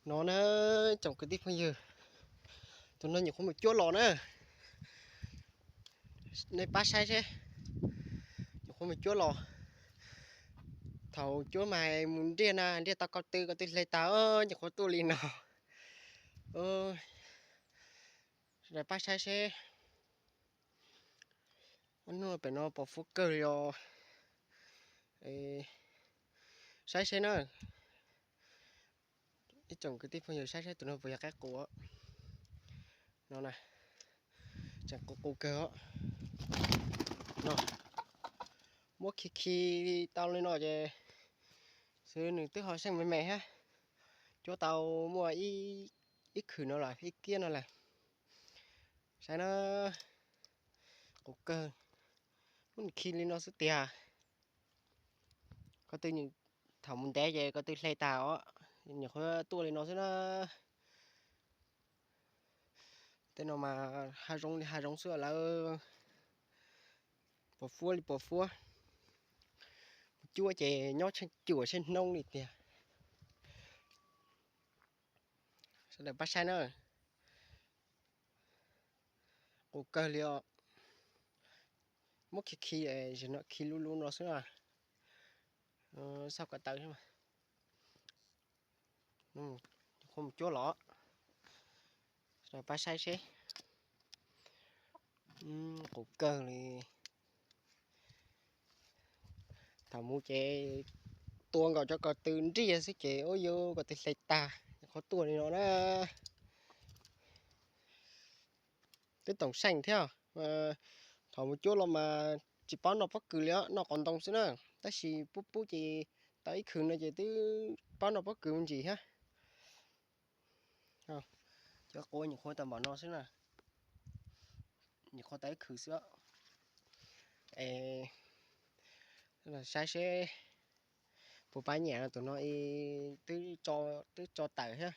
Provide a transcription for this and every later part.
No na, tsoom kwv tij phooj ywg, tus no nyuam qhuav mus cuab los na. Nej pab saib seb, nyuam qhuav mus cuab los. Thaum cuab mas mus nriag na, nriag tau ko tw, ko tw hle tag, nyuam qhuav tuaj li no. Sawv daws pab saib seb. Ob hnub pem no pos fuab kawg li os. Saib seb na. Ib tsoom kwv tij phooj ywg saib seb tus no puas yog qaib qus no na. Tseem qus qus kawg os. No, muab khi khi tau li no ces xwb nws twb ho seej me me thiab. Cuab tau muaj ib khwm no lawm, ib kiab no lawm. Saib na, qus kawg, muab nws khi li no xwb tiag. Ko tw, thaum mus ntev ces ko tw hle tag os, nyuam qhuav tuaj li no xwb na. Tej no mas hav zoov li hav zoov xwb lawm, pos fuab li pos fuab. Mus cuab ces nyob tsheej cuam tsheej hnub li tiag. Sawv daws pab saib na. Qus kawg li os. Muab khi khi, zaum no khi lub lub no xwb na. Xauj ko taw, qhuav mus cuab los. Sawv daws pab saib seb. Qus kawg li. Thaum mus ces tua nkaus cov ko tw nriag xwb ces ua yuav ko tw hle tag, qhuav tuaj li no na. Twb toom seej thiab. Thaum mus cuab los mas tsis paub noj pob kws li os, noj qos ntoo xwb na. Tab sis pub pub ces tau ib khwv no ces twb paub noj pob kws me ntsis thiab. Cov qus nyuam qhuav tau npaum no xwb na. Nyuam qhuav tau ib khwv xwb. Es saib seb puas pab nyiam. Tus no twb tso tawm thiab.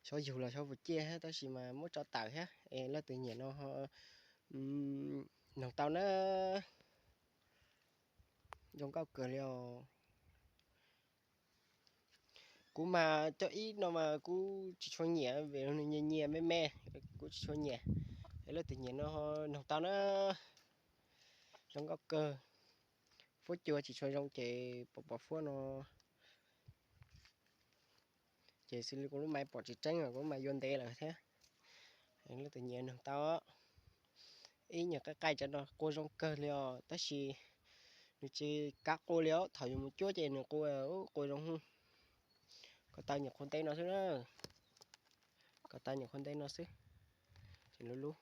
Xyov yug los xyov puas ciaj thiab, tab sis mas muab tso tawm thiab. Es leej twg nyiam no ho noog tau na. Zoo nkauj kawg li os. Kuv mas cov ib no mas kuv tsis tshua nyiam, vim nws nyias nyias me me, kuv tsis tshua nyiam. Es leej twg nyiam no noog tau na. Zoo nkauj kawg. Fuab cua tsis tshua zoo ces pom pos fuab no. Ces xws li kuv lub maiv pom tsis tseeb, kuv lub maiv yuav ntev lawm thiab. Leej twg nyiam noog tau. Ib nyuag qaij qaij cov no qua zoo kawg li os, tab sis nws tsis kav qua li os. Thaum yus mus cuab ces nws qua, qua zoo. Ko taw nyuam qhuav ntev no xwb na. Ko taw nyuam qhuav ntev no xwb. Ces lub lub,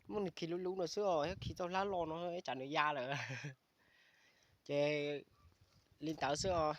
muab nws khi lub lub no xwb os, thiab khi txoj hlab loj no ib tsam nws ya lawm. Ces li ntawd xwb os.